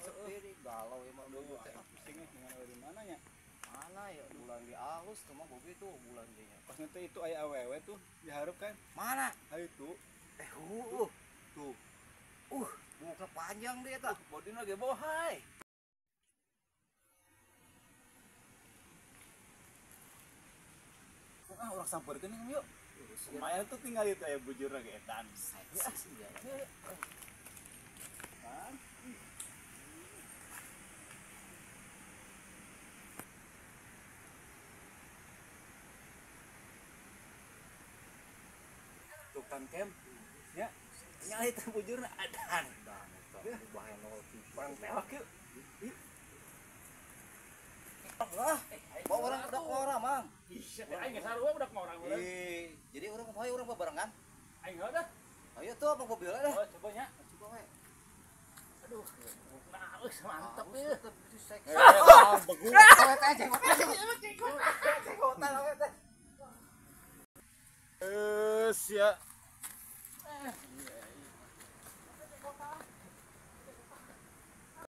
Sepi di galau ya mah Aduh, pusing nih dengan di mana nya? Mana ya bulan di alus tuh mah Bobi tuh bulan dinya. Pas nanti itu aya awewe tuh diharap kan? Mana? Ayo tuh. Tuh. Buka panjang dia tak. Bodina ge bohai. Ah, urang sampeurkeun yuk. Lumayan tuh tinggal itu aya bujur lagi edan. Seksi ya. Kan? Tuh kan kem. Ya. Nyali teh bujurna adan. Dan eta bahaya nol Urang telak yuk. Lah, bawa orang budak ngora, Mang. Ih, aing geus sarua budak ngora urang. Ih, jadi urang kumaha urang babarengan? Aing heuh dah. Ayo tuh apa mobil dah. Oh, coba nya. Coba we. Aduh. Nah, mantep ieu. Seksi. Begung. Awe teh jenggot. Jenggotan awe teh. Ya.